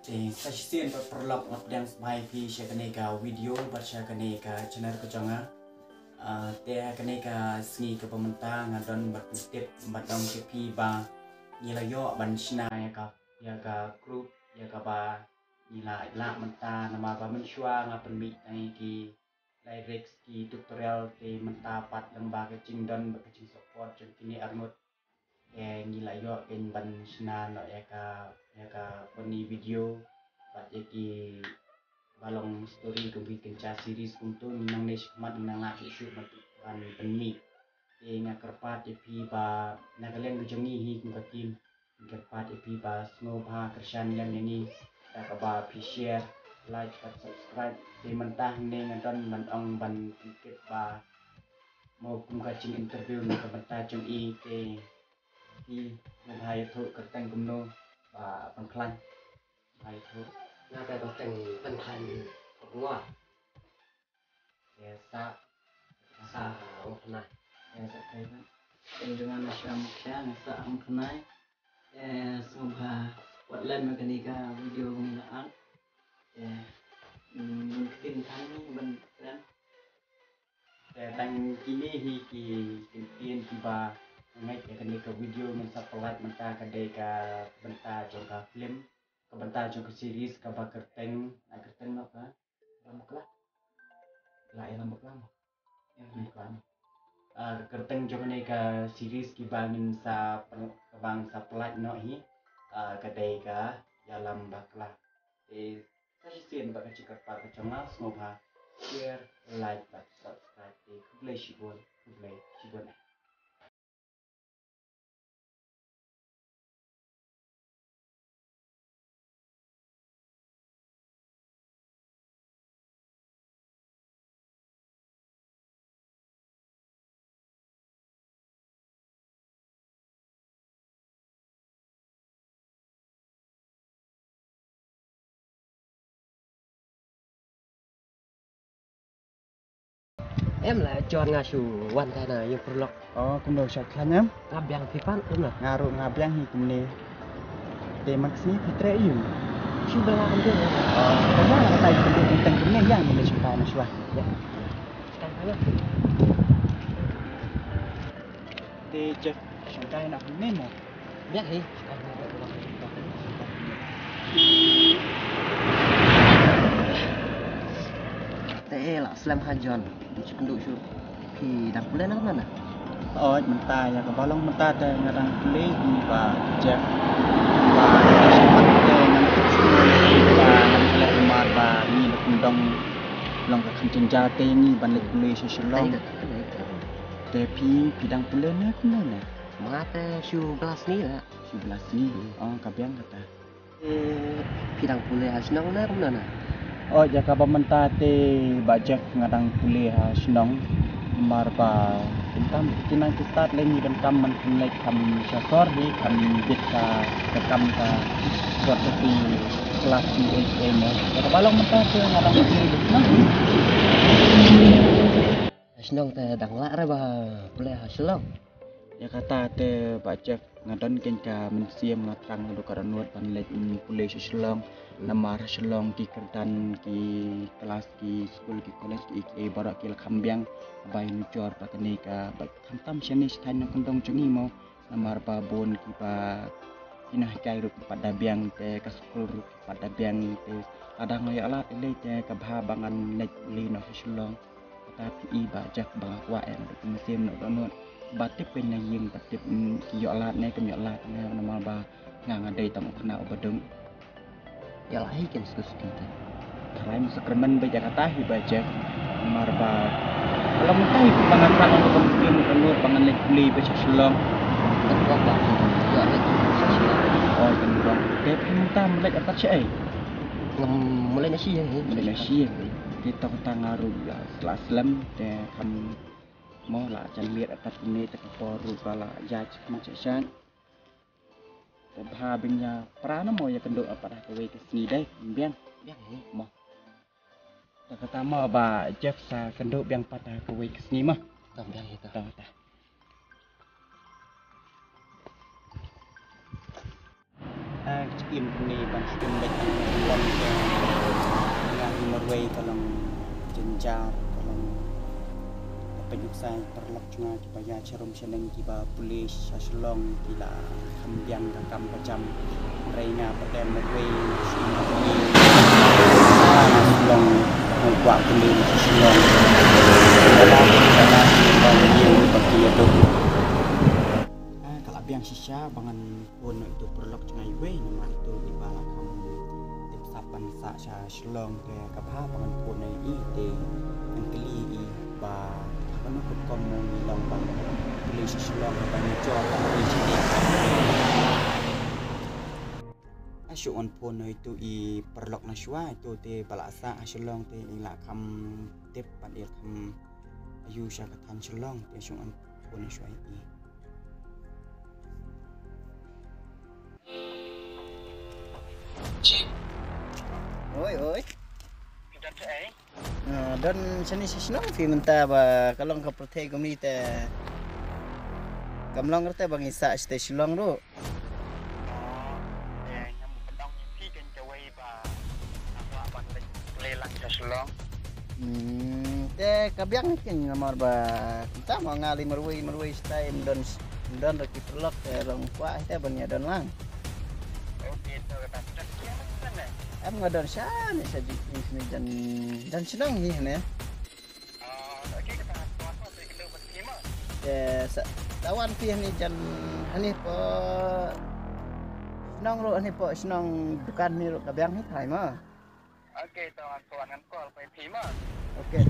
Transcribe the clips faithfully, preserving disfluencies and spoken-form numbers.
Te sa shisien pat paralok, nga pdiang sngewbha ïa phi sha kane ka video bad sha kane ka channel ka jong nga. Ah, te kane ka sngi kaba mynta nga don bad pyntip bad ong sha phi ba ngi la ïoh ban shna ïa ka, ïa ka group ïa kaba ngi la lah mynta, namar ba mynshuwa nga pynmih tang ïa ki lyrics, ki tutorial, te mynta pat lyngba ka jingdon bad ka jingsupport jong kine arngut, te ngi la ïoh kein ban shna noh ïa ka, ïa ka funny video bad ïa kiba long story kum ki kynja series. Kumto ngi nangne shakhmat ngi nang lah shuh shuh ban pynmih. Te nga kyrpad ïa phi ba na ka liang ka jong ngi hi kum ka team, nga kyrpad ïa phi ba sngewbha kyrshan lem ïa ngi da kaba phi share, like bad subscribe. Te mynta hangne nga don ban ong ban pynkit ba mo kum ka jing interview na ka bynta jong i, te phi sngewbha ïathuh kyrteng kumno, ba pynkhlaiñ. Sngewbha ïathuh. Nga te kyrteng Pynkhlaiñ Hokngoa. Te sa, sa Umphyrnai. Te sa kai ba. Te jong nga Nashram Khia, nga sa Umphyrnai. Te sngewbha wat lem ïa kane ka video ngi la ang. Te, mm, ban ktien than ban kren. Te tang kine hi ki ktien kiba ngeit ïa kane ka video ngin sa pynlait mynta, ka dei ka bynta jong ka film, ka bynta jong ka series kaba kyrteng, ah, kyrteng noh ka Ïalam Bakla. La Ïalam Bakla. Ïalam Bakla. Ah, ka kyrteng jong kane ka series kiba ngin sa pyn-, kaba ngin sa pynlait noh hi, ah, ka dei ka Ïalam Bakla. Te sa shisien bad ka jingkyrpad ka jong nga, sngewbha share, like bad subscribe. Te khublei shibun, khublei shibun. Em la John, nga shu wan tai na ïing paralok. Oh, kumno, sha khlaiñ em? Nga biang phi pat kumno? Nga ruh nga biang hi kumne. Te man ka sngi phi treh ïing? Shu bala kumne. Oh, kumno la ka tai kumne, kumne ïang kumne shu tai na shuwa. Ïa. Te Jeff, shu tai na kumne mo? Biang hi. Te la slem ha John. Shu kynduh shuh. Phi dang pule na kumno na? Oi, mynta ïa kaba long mynta te nga dang pule hi Bah Jeff. Ba te ngan tip shuh ba ngan pule, namar ba ngi na kyndong long ka kham jynjar te ngi ban leit pule sha Shillong. Te phi, phi dang pule ne kumno ne? Ma te shu bla sngi la. Shu bla sngi. Hmm. Oh, ka biang kata. Eh, phi dang pule ha shnong ne kumno na? Oh, ïa kaba mynta te Bah Jeff nga dang pule ha shnong. Namar ba donkam, ki nang ki start lei, ngi donkam ban pynleit kham sha sor hi, kham bit ka, ka kam ka sor ka ti klas ki ei ei mo. Ïa kaba long mynta te nga dang pule ha shnong hi. Ha shnong te dang lah re ba pule ha Shillong? Ïa kata te Bah Jeff, nga don kein ka mynsiem, nga thrang naduh ka dohnud ban leit, mm, pule sha Shillong. Namar ha Shillong ki kyrdan, ki klas, ki skul, ki college, ki, ki baroh ki la kham biang. Ba ïa nujor ba kane ka, ba khamtam shane sha thaiñ na kyndong jong ngi mo. Namar ba bun kiba, ki nonghikai ruh ki pat da biang, te ka skul ruh ki pat da biang, te lada nga ïoh lad lei te ka bha ba ngan leit pule noh sha Shillong. Kata phi i Bah Jeff, ba nga kwah ïa nga dei ka mynsiem noh dohnud. Ba tip kein na ïing, ba tip, mm, ki ïoh lad ne kim ïoh lad ne, namar ba nga, nga dei tang u khynnah uba duk. Ïa la hi kein skus kein te. Tharai mynta sa kyrmen beit ïa kata hi Bah Jeff. Namar ba ka long mynta hi ba nga kwah ïa nga dei ka mynsiem noh dohnud ba ngan leit pule beit sha Shillong. Kan kwah ba ïoh leit sha Shillong. Oh, kan kwah. Te phi mynta me leit artat shaei? Ngam, me leit na shi ïing hi. Me leit na shi ïing hi. Te to kata nga ruh la, la slem te kham mo, la jan miet artat kumne te ka por ruh ka la ïaid khmat sha shan. Te bha ban ïa pra na mo, ïa kynduh pat ha kawei ka sngi dei, biang. Biang hi. Mo. Te kata mo Bah Jeff, sa kynduh biang pat ha kawei ka sngi mo. To biang hi to. To ta. Ka jingim kumne ban shu im beit ban wan ka nga hi marwei ka long jynjar ka long. Ka pynïap sa paralok jong nga kiba ïaid sharum shaneng kiba pule sha Shillong ki la kham biang ka kam ka jam. Hynrei nga pat em marwei shu im marwei sha Shillong nga kwah pule sha Shillong. Ka la ka la Shillong ïing ba ki ïaduk. Ah, ka la biang shisha ba ngan phone ïa uto u paralok jong nga iwei namar uto i ba la kham tip sap ban sah sha Shillong te ka bha ba ngan phone ïa i te ngan kylli ïa i ba ha kano ka rukom mo ngi long ban pule sha Shillong ban jor ban pule sha i. Ah, shu ngan phone ïa uto i paralok na shuwa, uto te ba la sah ha Shillong te i la kham tip bad i la kham ïoh sha ka thaiñ Shillong te shu ngan phone ïa shuwa ïa i. Oi, oi. Don shane sha shnong phi mynta ba ka long ka pyrthei kumne te kam long kata ba ngi sah shatei Shillong ruh. Hmm, te ka biang hi keiñ namar ba kumta ma nga lei marwei marwei shatai ym don ym don ruh ki paralok te long kwah hi te ban ïa don lang. Em nga don shane sha jingpyni shane jan jan shnong hi hane. Te sa tawan phi hane jan hane po shnong ruh hane po shnong dukan hane ruh ka biang hi thai ma. Okay.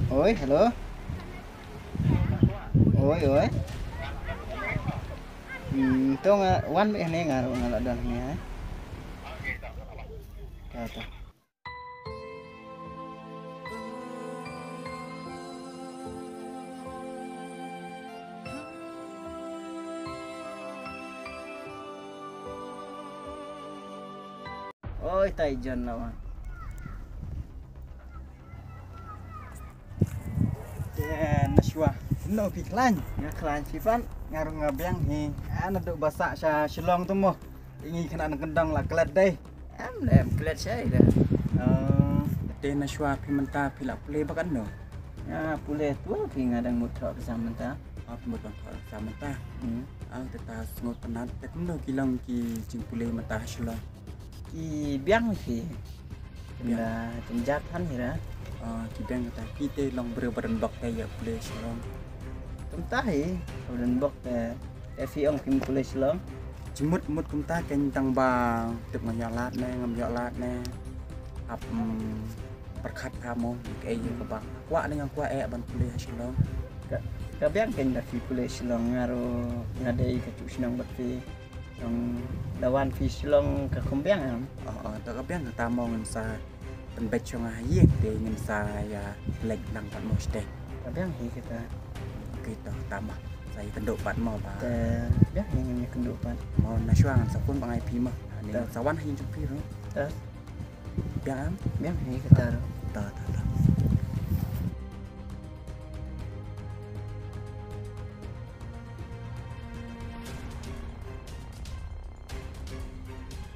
Oi, hello. Oi, oi. Hmm, to nga wan beit hangne nga ruh nga la don hangne ha. Ta ta. Oi, tai jan lawan. Te na shuwa. No phi khlaiñ. Nga khlaiñ phi pat. Nga ruh nga biang hi. Ana duk ba sah sha Shillong tu mo. Ngi khynnah nongkyndong la klet dei. Em le em klet shai da. Te na shuwa phi mynta phi la pule ba katno? Nga pule tu phi nga dang mut thoh exam mynta. Ap mut ban thoh exam mynta. Hmm. Ang te ta sngew tnat te kumno ki long ki jingpule mynta ha Shillong. Ki biang hi. Biang. Jynjar than hi ra. Ki biang kata ki te long briew ba don bok te ïa pule Shillong. Kumta hi ba don bok te. Te phi ong phim pule Shillong. Jingmut mut kumta keiñ tang ba tip nga ïoh lad ne ngam ïoh lad ne. Ap pyrkhat ka mo kaei ïa kaba kwah ne ngam kwah eh ban pule ha Shillong. Ka biang keiñ da phi pule Shillong nga ruh nga dei ka tu shnong bad phi. Long da wan phi Shillong ka khum biang em. Oh, oh, to ka biang kata mo ngin sa pynbeit shuwa ha ïing te ngin sa ïa leit lang pat mo shatei. Ka biang hi kata. Okay to kata mo sa ïa kynduh pat mo ba. Te biang hi ngin ïa kynduh pat. Mo na shuwa ngan sa phone ba ngai phi mo. Ni sa wan ha ïing jong phi ruh. Biang em? Biang hi kata ruh. To to to.